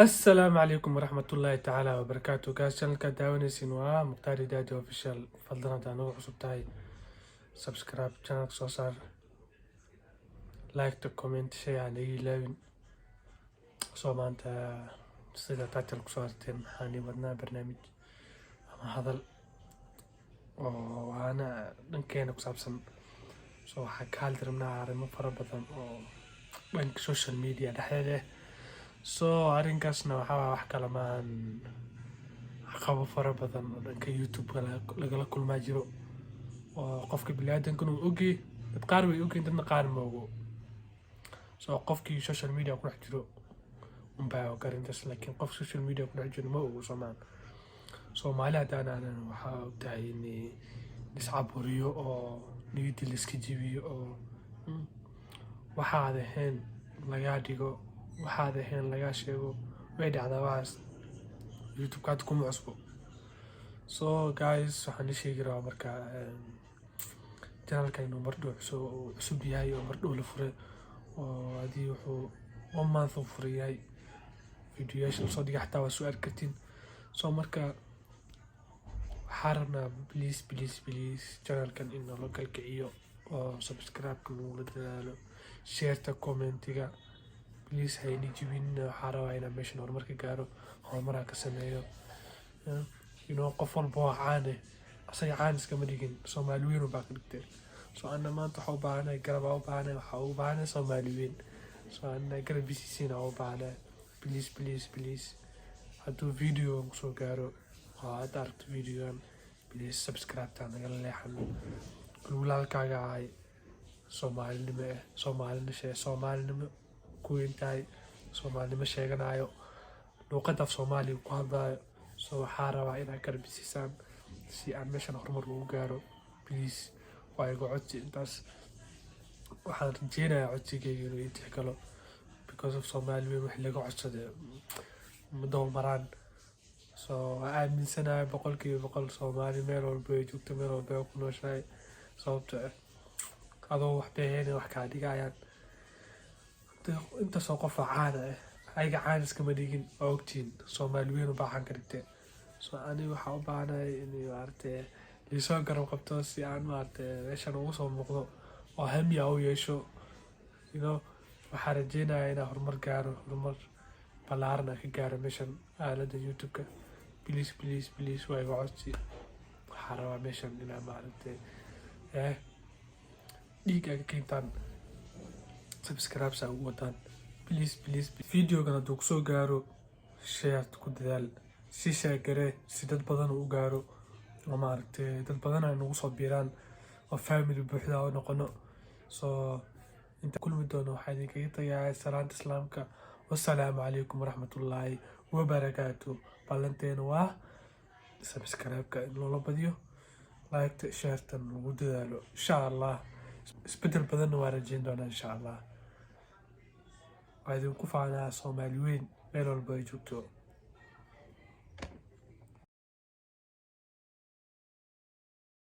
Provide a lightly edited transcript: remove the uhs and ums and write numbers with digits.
Assalaamu calaykum waraxmatullaahi tacaala wabarakaatu. Guys, channelka daawanaysiin waa Mukhtaar Idaadi Official. Fadlan, haddaa nagu cusub tahay, subscribe channelka soo saar, like, comment, shay aan iga ilaawin. Soo maanta sida title kusoo arteen, maxaan ii wadnaa barnaamij ama hadal oo waana dhankeena ku saabsan. So waxaa ka hadli rabnaa arrimo fara badan oo dhanka social media dhexdeeda ah. So arrinkaasna waxaa waye, wax kale maahan, caqabo fara badan oo dhanka YouTube-ka lagala kulmaa jiro oo qofka biniaadamkana uu ogyahay. Dad qaar way ogyihin, dadna qaar ma ogo. So qofkii social media ku dhex jiro unbaa og arrintaas, laakiin qof social media ku dhex jiro ma ogo. Soomaan Soomaali haddaan aanan, waxaa ogtahay in iscaburiyo oo niyadii laiska jibiyo oo waxaad ahayn lagaa dhigo, waxaad ahayn lagaa sheego. Way dhacdaa waxaas, YouTube-ka hadda kuma cusbo. So guys, waxaan ii sheegi rabaa marka channelka inuu mar dhow cusub uu cusub yahay oo mar dhow la furay, oo haddii wuxuu one month uu furay yahay. Videoyaasha lasoo dhigay xataa waa soo arki kartiin. So marka waxaa rabnaa, please, please, please, channelkan in nala kalkiciyo oo subscribe-ka nagula dadaalo, shareta, commentiga, please hayni jibin. Waxaa rabaa inaan meeshan horumar ka gaaro, horumaraan ka sameeyo. Qof walba waa caane, asaga caan iskama dhigin, Soomaali weyn baa ka dhigtay. So ana maanta waxaa u baahanahay garab, aa u baahanahay, waxaa ugu baahanahay Soomaali weyn. So ana garab bisiisiin aa u baahanahay. Please, please, please, hadduu video kusoo gaaro oo aad aragto videogan, please subscribe-ta nagala leexan. Walaalkaaga ahay, Soomaalinimo eh, Soomaalina shee, Soomaalinimo ku weyn tahay, Soomaalinimo sheeganayo, luuqadda af Soomaaliga ku hadlayo. So waxaa rabaa inaad garab siisaan si aan meeshan horumar ugu gaaro. Please, waa iga codsi intaas. Waxaan rajeynayaa codsigeyga inuu ii tixgalo, because of Soomaali weyn wax laga codsaday ma daba maraan. So waa aaminsanahay 100% Soomaali meel walba ay joogto, meel walba ay ku nooshahay, sababtoo ah adoo wax bixin wax kaa dhigayaan. Intaasoo qof oo caan ah ayaga caan iskama dhigin, waa ogtihiin, Soomaali weyn baa caan ka dhigtay. So aniga waxaa u baahanahay in maaragtay liisoo garab qabto si aan maaragtay meeshan ugu soo muuqdo oo hami aan u yeesho. Waxaan rajeynayaa inaan horumar gaaro, horumar ballaaran aan ka gaaro meeshan aaladda YouTube-ka. Please, please, please, waa iga codsi. Waxaan rabaa meeshan inaan maaragtay dhiig ay ka keentaan, subscribes aa ugu wataan. Please, please, videogan hadduu kusoo gaaro, share ku dadaal, si share garee si dad badan uu u gaaro oo maaragtay dad badan ay nagu soo biiraan oo family buuxda oo noqono. So inta kulmi doono, waxaa idinkaga tagayaa salaanta Islaamka. Wassalaamu calaykum waraxmatullaahi wabarakaatu. Ballanteena waa subscribe-ka in loola badiyo, like-ta, share-tan lagu dadaalo. Insha Allah isbedel badanna waa rajeyn doonaa, insha Allah. Waa idinku faanaa Soomaali weyn meel walba ay joogto.